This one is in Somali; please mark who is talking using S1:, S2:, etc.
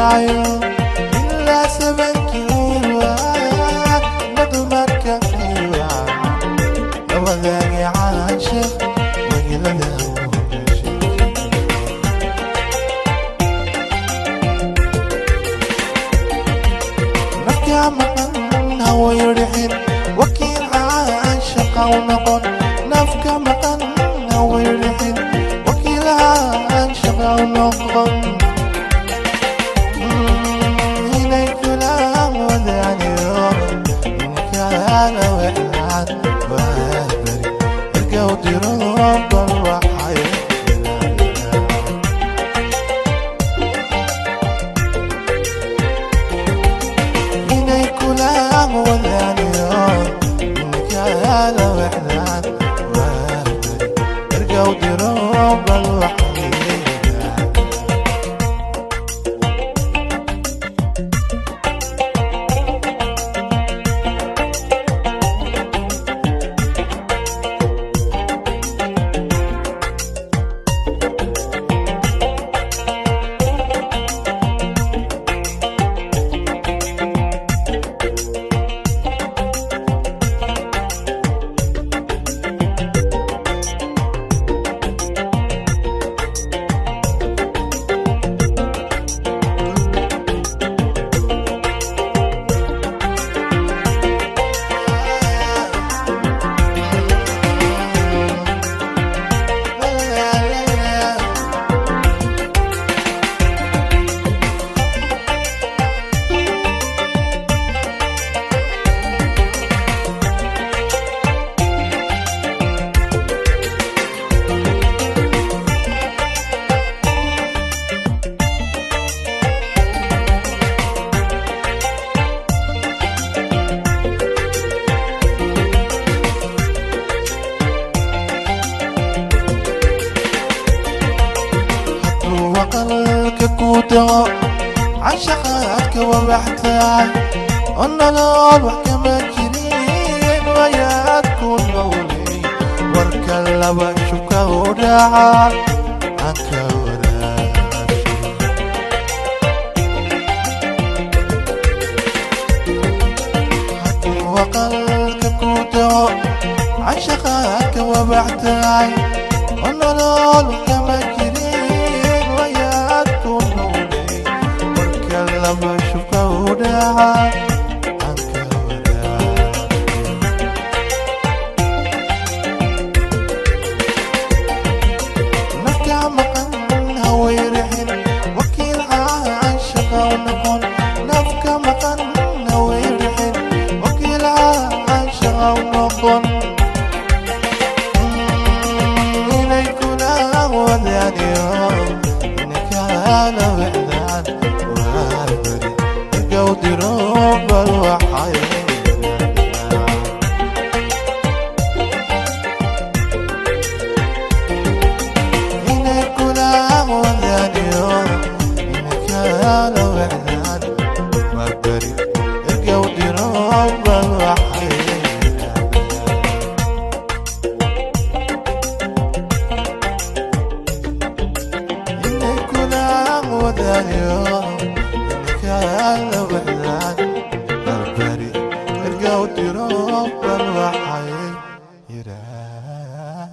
S1: Galkacyo ilaa sabankiiwa nadumarkankiiwa la wadaagay caashaq waylada. Nafka maqan hawayrixin wakiil caashaqa u noqon. Nafka maqan hawayrixin wakiil caashaqa u noqon. Inay kula wadaaniyo inkala wexdaan waaberi ergow diro bal waxay inay kula wadaaniyo inkala wexdaan waaberi ergow diro bal waxay. Hadduu aqalka ku dago canshaqaadka wabaxtaay oo nolol wax kama jirin wayaad ku nowley warka laba shubka u dhaca aan ka waraabshay. Hadduu aqalka ku dago canshaqaadka wabaxtaay oo nolol wax kama jirin wayaad ku nowley warka laba shubka u dhaca aan ka waraabshay. Nafka maqan hawayrixin wakiil caashaqa u noqon. Nafka maqan hawayrixin wakiil caashaqa u noqon. Inay kula wadaaniyo inkala wexdaan waaberi ergow diro bal waxay inay kula wadaaniyo inkala wexdaan waaberi ergow diro bal waxay inay kula wadaaniyo inkala wexdaan waaberi ergow diro bal waxay yidhaahdaan.